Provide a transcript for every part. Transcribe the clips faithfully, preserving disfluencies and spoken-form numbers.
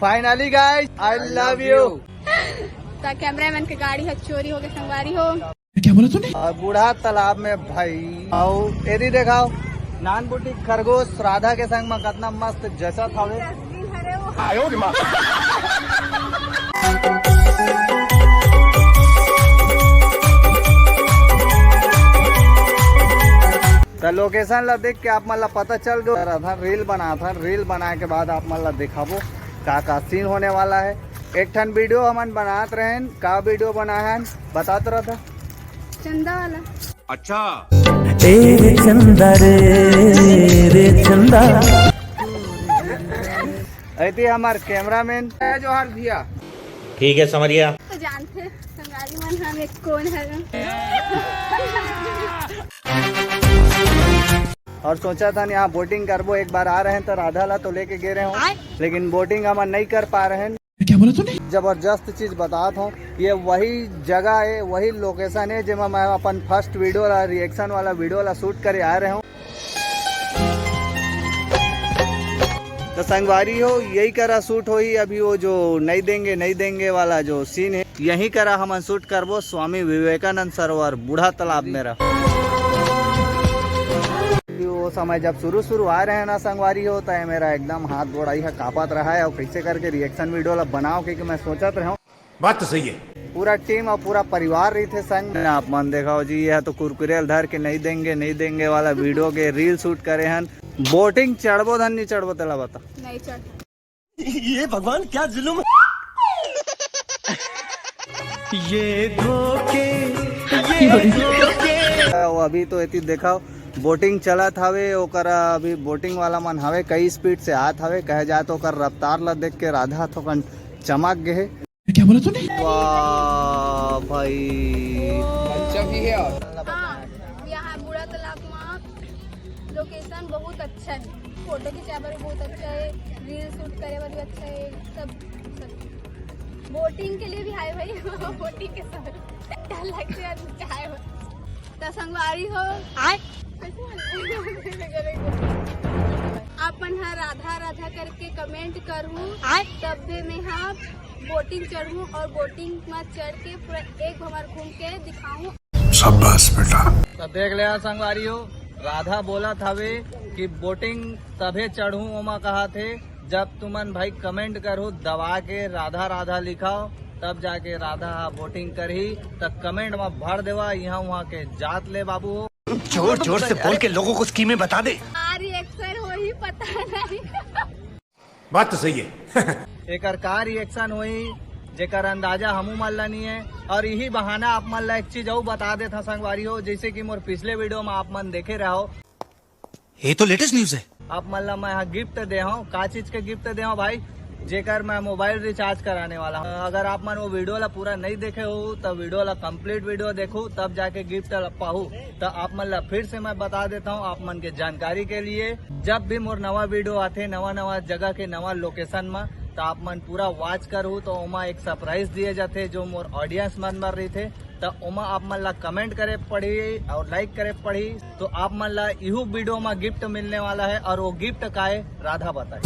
Finally guys, I love you। त cameraman के गाड़ी ह चोरी हो गए संगवारी हो। क्या बोला तूने? और बूढ़ा तालाब में भाई, आओ एदी देखाओ, नान बुटी खरगोश राधा के संग में कितना मस्त जचत हवे। आयो रे माँ। त लोकेशन ला देख के आप मन ला पता चल गयो। राधा रील बनाथन, रील बनाए के बाद आप मन ला दिखाबो का का सीन होने वाला है। एक ठन वीडियो हमन बनात रहेन, का वीडियो बनाए हन बता तो राधा। चंदा वाला। अच्छा। ए रे चंदा रे, रे चंदा। ऐती हमार कैमरामैन। जय जोहार भैया। ठीक है समरिया। तो जानते संगवारी मन हम एक कौन है। और सोचा था यहाँ बोटिंग करबो, एक बार आ रहे हैं तो राधा ला तो लेके गे रहे हो, लेकिन बोटिंग हमन नहीं कर पा रहे हैं। क्या बोला तूने? जबरदस्त चीज बतात हूँ, ये वही जगह है, वही लोकेशन है जेमा मैं अपन फर्स्ट वीडियो ला, रिएक्शन वाला वीडियो ला शूट करे आए रहे हूँ। तो संगवारी हो, यही करा शूट होही अभी, वो जो नहीं देंगे नहीं देंगे वाला जो सीन है, यही करा हमन शूट करबो स्वामी विवेकानंद सरोवर बूढ़ा तालाब में रहा। वो समय जब शुरू शुरू आ रहे हैं ना संगवारी हो, तो ये मेरा एकदम हाथ गोड़ आई है कांपत रहा है, और कैसे करके रिएक्शन वीडियो ला बनाओ, क्योंकि मैं सोचत रहा हूँ बात तो सही है। पूरा टीम और पूरा परिवार रही थे संग में। आप मन देखाओ जी, यह तो कुरकुरे ल धर के नहीं देंगे नहीं देंगे वाला वीडियो के रील शूट करे हन। बोटिंग चढ़बो धन नहीं चढ़बो तेला बता। नहीं चढ़। ये भगवान क्या जुल्म। ये धोखे, ये धोखे। वो अभी तो एती देखाओ बोटिंग चलत हवे, ओकर अभी बोटिंग वाला मन हवे कई स्पीड से आत हवे, कहे जाए तो ओकर रफ्तार ला देख के राधा थोकन चमक गए। क्या बोला तूने? वाह भाई। अच्छा भी है यार। हाँ, यहाँ बूढ़ा तालाब में लोकेशन बहुत अच्छा है, फोटो खिंचाए बर बहुत अच्छा है, रील शूट करे बर भी अच्छा है, सब, सब। बोटिंग के लिए भी हाय भाई। बोटिंग के साथ डर लगते हैं चाय बर। त संगवारी हो, आय। आप मन ह राधा राधा करके कमेंट करहू, आय। तब भी मैं ह बोटिंग चढ़हू और बोटिंग में चढ़ के पूरा एक भंवर घूम के दिखाहू। शाबाश बेटा। तो देख ले संगवारी हो, राधा बोलत हवे कि बोटिंग तभे चढ़हू, ओमा कहा थे जब तुमन भाई कमेंट करहू दबा के राधा राधा लिखाओ, तब जाके राधा हा बोटिंग करही। त कमेंट में भर देवा यहाँ वहाँ के जात ले बाबू हो। जोर जोर से बोल के लोगों को स्कीमें बता दे। का रिएक्शन होही पता नहीं। बात तो सही है। एकर का रिएक्शन होही जेकर अंदाजा हमू मन ला नहीं है। और यही बहाना आप मन ला एक चीज और बता देत हंव संगवारी हो, जैसे कि मोर पिछले वीडियो में आप मन देखे रहो, ये तो लेटेस्ट न्यूज है। आप मन ला मैं यहाँ गिफ्ट दे हूँ। का चीज के गिफ्ट दे हूँ भाई? जेकर मैं मोबाइल रिचार्ज कराने वाला हूँ। अगर आप मन वो वीडियो ला पूरा नहीं देखे हो तो वीडियो ला कंप्लीट वीडियो देखो, तब जाके गिफ्ट ला पाहू। तो आप मन ला फिर से मैं बता देता हूँ आप मन के जानकारी के लिए, जब भी मोर नवा वीडियो आथे नवा नवा जगह के नवा लोकेशन में, तो आप मन पूरा वॉच करहू तो ओमा एक सरप्राइज दिए जाथे जो मोर ऑडियंस मन बर रहिथे। त ओमा आप मन ला कमेंट करे पड़ही और लाइक करे पड़ही। तो आप मन ला इहू वीडियो में गिफ्ट मिलने वाला है और वो गिफ्ट का है राधा बताए।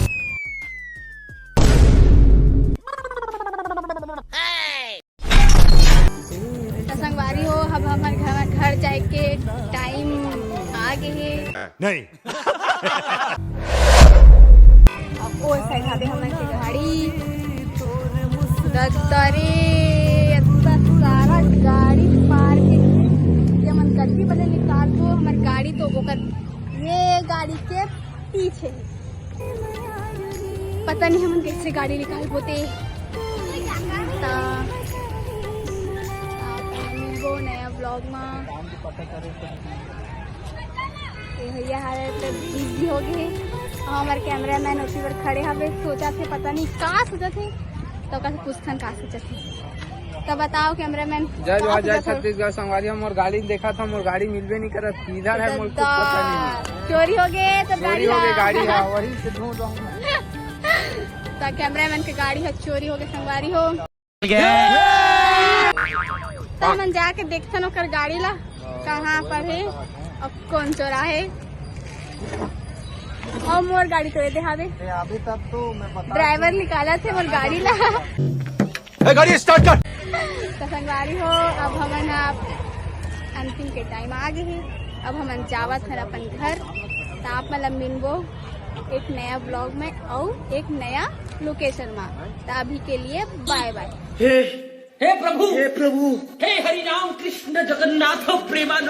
त संगवारी हो, अब हमर घर, घर जाए के टाइम आ गए है। नहीं। अब ओ साइड हवे हमन के गाड़ी। दद्दा रे, इतना सारा गाड़ी पार्किंग। ये मन गलती बने निकाल दो हमर गाड़ी तो ओकर ये गाड़ी के पीछे। पता नहीं हमन कैसे गाड़ी निकाल पोते। ता, आप मिलबो नया ब्लॉग में। ये भैया हरे तो बिजी हो गए। और हमारे कैमरामैन उसी पर खड़े हवे, सोचा थे पता नहीं का सोचा थे, तो का पूछथन का सोचा थे। तो बताओ कैमरामैन, जय जोहार, जय छत्तीसगढ़। संगवारी, हम मोर गाड़ी देखा था, मोर गाड़ी मिलबे नहीं करत, किधर है मोर कुछ पता नहीं। चोरी हो गए तो चोरी गाड़ी हो गए, गाड़ी है, वही से ढूंढ रहा हूँ मैं। तो कैमरामैन के गाड़ी है, चोरी हो गए संगवारी हो। तो हमन जाके देखथन ओकर गाड़ी ला कहाँ पर है और कौन चोरा है। अउ मोर गाड़ी तो ये दे हावे। अभी तक तो मैं बता ड्राइवर निकालत हे मोर गाड़ी ला। ए, गाड़ी स्टार्ट कर। तो संगवारी हो, अब हमन ह अंतिम के टाइम आ गे हे। अब हमन जावत हन अपन घर। तो आप मन ला मिलबो एक नया ब्लॉग में अउ एक नया लोकेशन में। तो अभी के लिए बाय बाय। हे प्रभु, हे प्रभु, हे हरि राम कृष्ण जगन्नाथ प्रेमानंद।